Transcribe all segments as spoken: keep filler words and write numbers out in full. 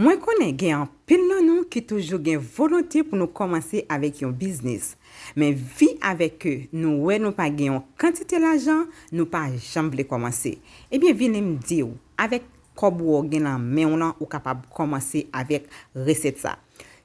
Mwen konnen gen anpil nan nou ki toujou gen volonte pou nou kòmanse avèk yon biznis. Men vi avèk ke nou wè nou pa gen yon kantite lajan, nou pa janm vle kòmanse. Ebyen, vini m di w, avèk kòb ou gen nan men w lan, ou kapab kòmanse avèk resèt sa.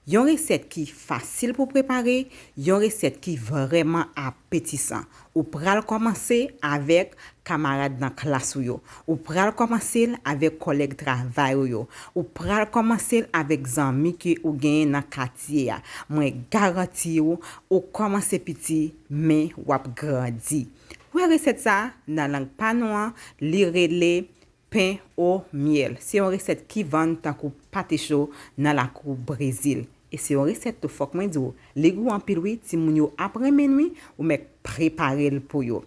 Yon resèt ki fasil pou prepare, yon resèt ki vrèman apetisan. Ou pral kòmanse avèk kamarad nan klas ou yo. Ou pral kòmanse l avèk kòlèg travay ou yo. Ou pral kòmanse l avèk zanmi ke ou genyen nan katye a. Mwen garanti w, ou kòmanse piti, men w ap grandi. Ou wè resèt sa a, nan lang pa nou an, li rele pen o myèl. Se yon resèt ki vann tankou pate cho nan lakou Brezil. E se yon resèt tou, fòk mwen di w, li gou anpil wi, timoun yo ap renmen l wi, ou mèt prepare l pou yo.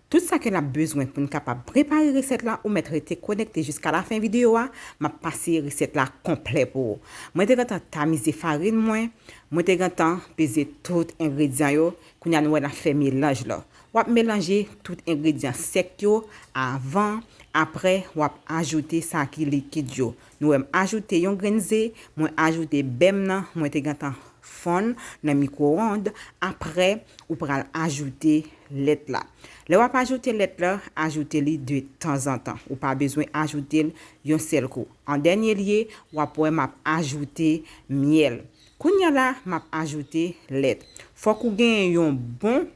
Tout sa ke n ap bezwen pou n kapab prepare resèt la, ou mèt rete konekte jiska lafen videyo a, m ap pase resèt la konplè pou ou. Mwen te gentan tamize farin mwen, mwen te gentan peze tout engredyan yo, kounye a nou wè n ap fè melanj la. W ap melanje tout engredyan sèk yo avan, apre w ap ajoute sa ki likid yo. Nou wè m ajoute yon grenn ze, mwen ajoute bè m nan, mwen te gentan fonn nan mikwowond, apre ou pral ajoute lèt la. Lè w ap ajoute lèt la, ajoute li de tanzantan. Ou pa bezwen ajoute l yon sèl kou. An dènye lye, w ap wè m ap ajoute myèl. Kounye a la, m ap ajoute lèt. Fòk ou genyen yon bon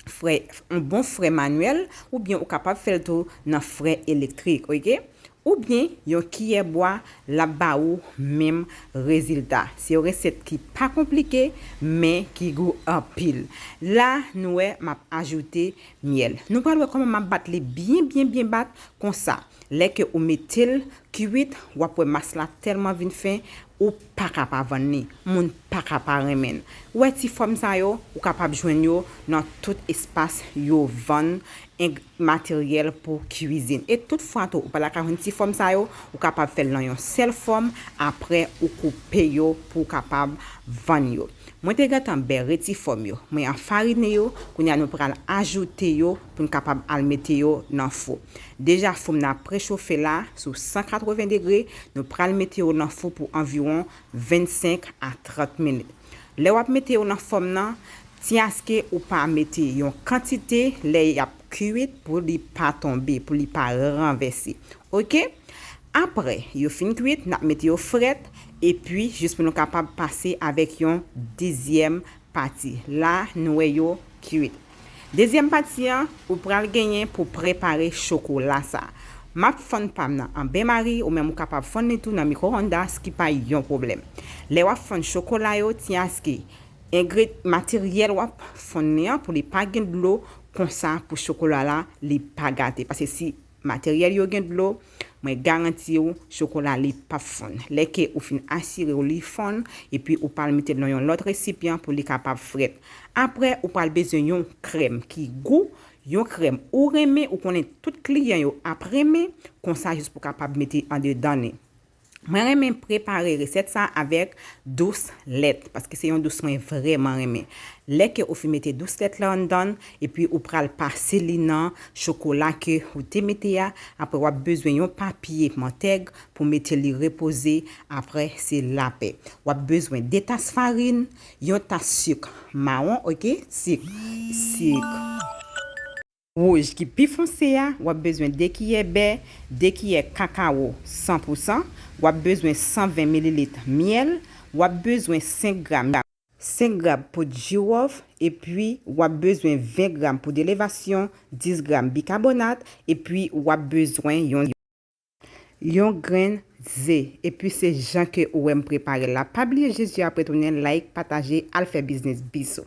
frè, yon bon frè manyèl, oubyen ou kapab fè l tou nan frè elektrik, oke? Oubyen yon kiyè bwa, l ap ba ou menm rezilta. Se yon resèt ki pa konplike, men ki gou anpil. La, nou wè, m ap ajoute myèl. Nou pral wè kòman m ap bat li byen, byen, byen bat konsa. Lè ke ou mete l kuit, w ap wè mas la tèlman vin fen, ou pa ka pa vann li. Moun pa ka pa renmen l. Ou wè ti fòm sa yo, ou kapab jwenn yo nan tout espas yo vann eng-, materyèl pou kwizin. E tout fwa tou, ou pa ta ka jwenn ti fòm sa yo, ou kapab fè l nan yon sèl fòm, apre ou koupe yo pou w kapab vann yo. Mwen te gentan bere ti fòm yo. Mwen anfarine yo. Kounye a nou pral ajoute yo pou n kapab al mete yo nan fou. Deja fou m nan ap prechofe la sou san katreven degre. Nou pral mete yo nan fou pou anviwon vennsenk a trant minit. Lè w ap mete yo nan fòm nan, tyen aske ou pa mete yon kantite lè y ap kuit pou li pa tonbe, pou li pa ranvèse. Oke? Apre yo fin kuit, n ap mete yo frèt, epi jis pou nou kapab pase avèk yon dezyèm pati. La, nou wè yo kuit. Dezyèm pati an, ou pral genyen pou prepare chokola sa. M ap fonn pa m nan an benmari, ou menm ou kapab fonn li tou nan mikwowondas ki pa yon pwoblèm. Lè w ap fonn chokola yo, tyen aske engre-, materyèl w ap fonn li an pou li pa gen dlo, konsa pou chokola la, li pa gate. Paske si materyèl yo gen dlo, mwen garanti w, chokola li p ap fonn. Lè ke ou fin asire w li fonn, epi ou pral mete l nan yon lòt resipyan pou li kapab frèt. Apre, ou pral bezwen yon krèm ki gou, yon krèm ou renmen, ou konnen tout kliyan yo ap renmen, konsa jis pou kapab mete andedan li. Mwen renmen prepare resèt sa avèk dous lèt, paske se yon dous mwen vrèman renmen. Lè ke ou fin mete dous lèt la anndan, epi ou pral pase li nan chokola ke ou te mete a, apre w ap bezwen yon papye mantèg pou mete li repoze, apre se lapè. W ap bezwen de tas farin, yon tas sik mawon, oke? Sik, sik wouj ki pi fonse a, w ap bezwen de kiyè bè, de kiyè kakawo san pou san, w ap bezwen san ven mililit myèl, w ap bezwen senk gram, senk gram poud jiwòf, epi w ap bezwen ven gram poud elevasyon, dis gram bikabonat, epi w ap bezwen yon, yon grenn ze. Epi se jan ke ou wè m prepare l la. Pa bliye Jezi ap retounen, like, pataje, al fè biznis. Bisou.